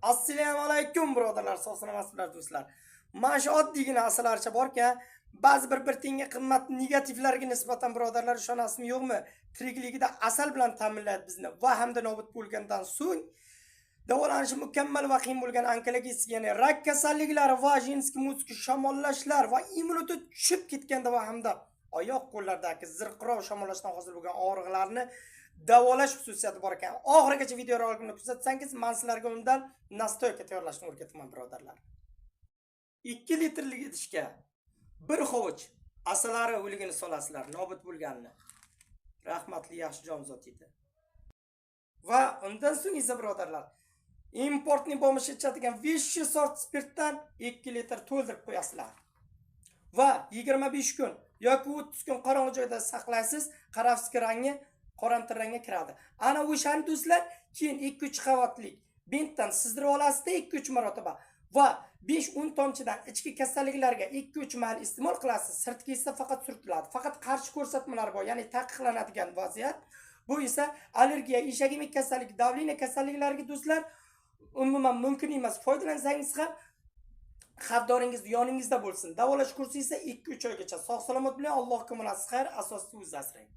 Assalomu alaykum, birodarlar, sog' salomatsizlar, do'stlar. Mana shu oddiygina asalaricha borkan, ba'zi bir tiyinga qimmat negativlarga nisbatan, birodarlar, ishonasizmi yo'qmi? Tirikligida asal bilan ta'minlaydi bizni va hamda nobud bo'lgandan so'ng davolanishi mukammal va qiyin bo'lgan onkologik, ya'ni rak kasalliklari va женский, мужской shamollashlar va immunitet tushib ketganda va hamda oyoq qo'llardagi zirqirov shamollashdan hosil bo'lgan og'riqlarni davolash xususiyati bor ekan. Oxirigacha videorolikni kuzatsangiz, man sizlarga undan настойка tayyorlashni o'rgataman, birodarlar. 2 litrlik idishga bir hovuch asalari o'ligini solasizlar, nobud bo'lganini. Rahmatli yaxshi jonzot edi. Va undan so'ng esa, birodarlar, импортный bo'lmish ichadigan высший сорт spirtdan 2 litr to'ldirib qo'yasizlar. Va 25 kun yoki 30 kun qorong'u joyda saqlaysiz, qarafski rangi qoramtir rangga kiradi. Ana o'shani, do'stlar, keyin 2-3 qavatlik bintdan sizdirib olasizda 2-3 marotaba va 5-10 tomchidan ichki kasalliklarga 2-3 mahal iste'mol qilasiz. Sirtga esa faqat surtiladi. Faqat qarshi ko'rsatmalar bor, ya'ni taqiqlanadigan vaziyat. Bu esa allergiya, eshak emik kasalligi, давление kasalliklariga, do'stlar, umuman mumkin emas. Foydalansangiz ham xavfdoringiz yoningizda bo'lsin. Davolash kursi esa 2-3 oygacha. Sog' salomat bilan, Alloh ko'milasiz xayr, asosida o'zi asrang.